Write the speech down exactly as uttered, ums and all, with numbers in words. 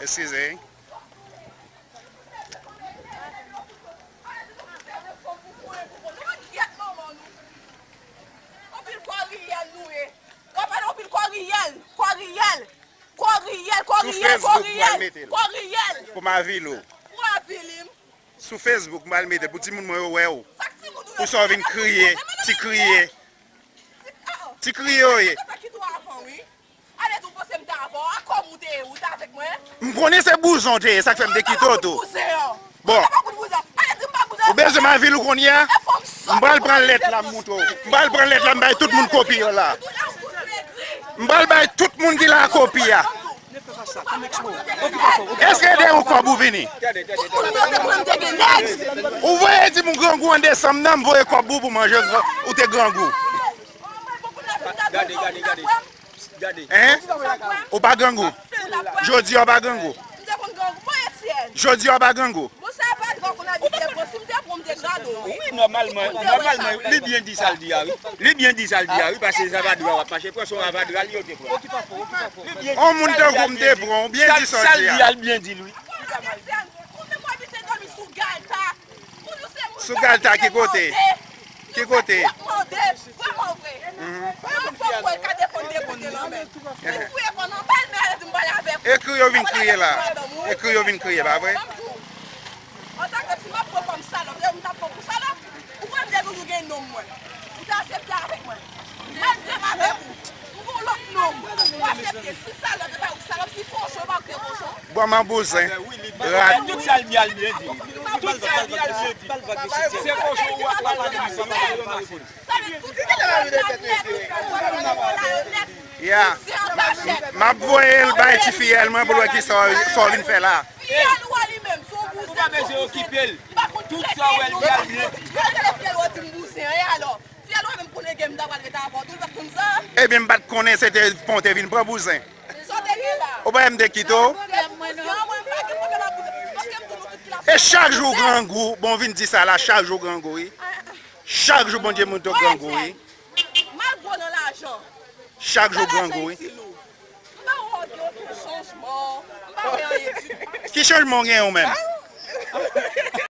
Eskize. Sou Facebook, m pral mete l. Pou m avili w. Sou Facebook, m pral mete l. Pou timoun mwen yo wè w. Pou sa w vin kriye. Ti kriye. Ti kriye w ye. M konnen se bouzon w te ye, sa k fè m te kite w tou. Bon. Ou bezwen m avili w kounye a? M pral pran lèt la, m montre w. M pral pran lèt la, m bay tout moun kopi an la. M pral bay tout moun ki la kopi a. Èske te yon kòb ou vini? Ou voye di m ou grangou an desanm nan, m voye kòb ou pou manje, ou te grangou. Gade, gade, gade. Gade. Hein? Ou pa grangou? Jodi a ou pa grangou? Jodi a ou pa grangou? Wi, nòmalman, nòmalman, li byen di sa l di a, wi. Li byen di sa l di a, wi, paske se avadra w ap mache pran, se yon avadra li yo te pran. On moun tankou m te pran, ou byen di sa l di a. Sa l di a, l byen di l, wi. Sou galta ki kote? Ki kote? Ekri yo vin kriye la. Ekri yo vin kriye, pa vre? Bò m an bouzen. Rat. Tout sa l di a l byen di. Tout sa l di a l byen di. Se kochon w ap pale de sa. Ya. M ap voye l bay ti fiyèl mwen pou l wè kisa w vin fè la. Ou pa bezwen okipe l. Tout sa w wè l di a l byen di. Ebyen, m pa t konnen se te pon te vin pran bouzen. Ou pa wè m te kite w? E chak jou w grangou, bon, vin di sa la, chak jou w grangou, wi. Chak jou Bondye montre w grangou, wi. Chak jou w grangou, wi. Ki chanjman w genyen ou menm?